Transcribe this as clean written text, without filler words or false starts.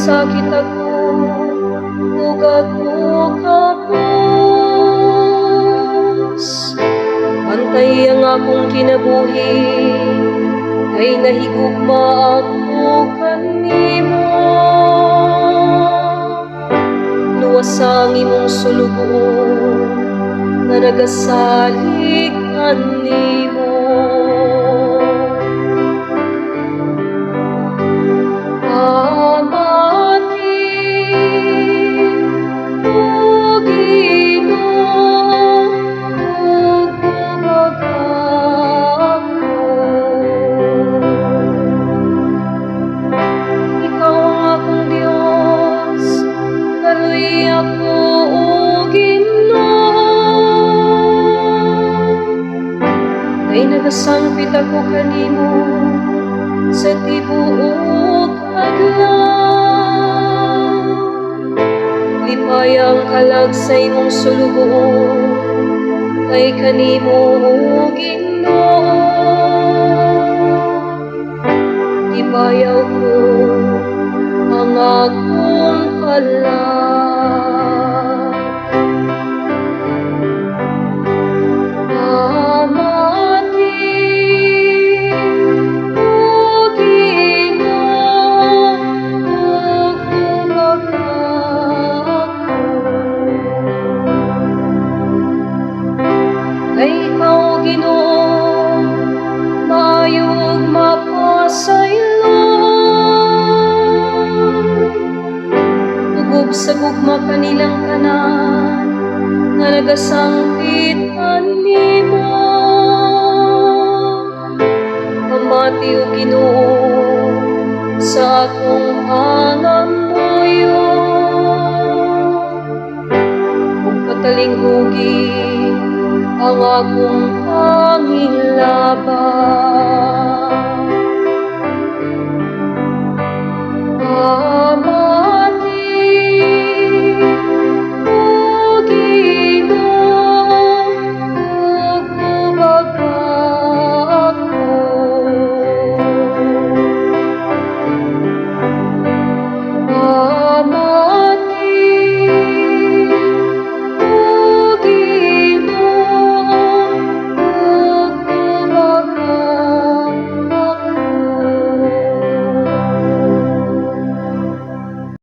Nagsakit ako ug ako kapos. Bantay ang akong kinabuhi kay nahigugma ako kanimo. Luwasa ang imong sulugoon nga nagasalig kanimo. Pamati, o Ginoo, ug tubaga ako. Ikaw ang akong Dios, kaluy ako, o Ginoo. Kay nagasangpit ako kanimo sa tibuok adlaw. Lipaya ang kalag sa imong sulugoon, kay kanimo, o Ginoo, gibayaw ko ang akong kalag. Pamati, o Ginoo, ug tubaga ako. Kay ikaw, Ginoo, maayo ug mapasaylon. Ugob sa gugma kanilang tanan nga nagasangpit kanimo. Pamati, o Ginoo, sa akong pangamuyo ug patalinghugi ang akong pangilabay.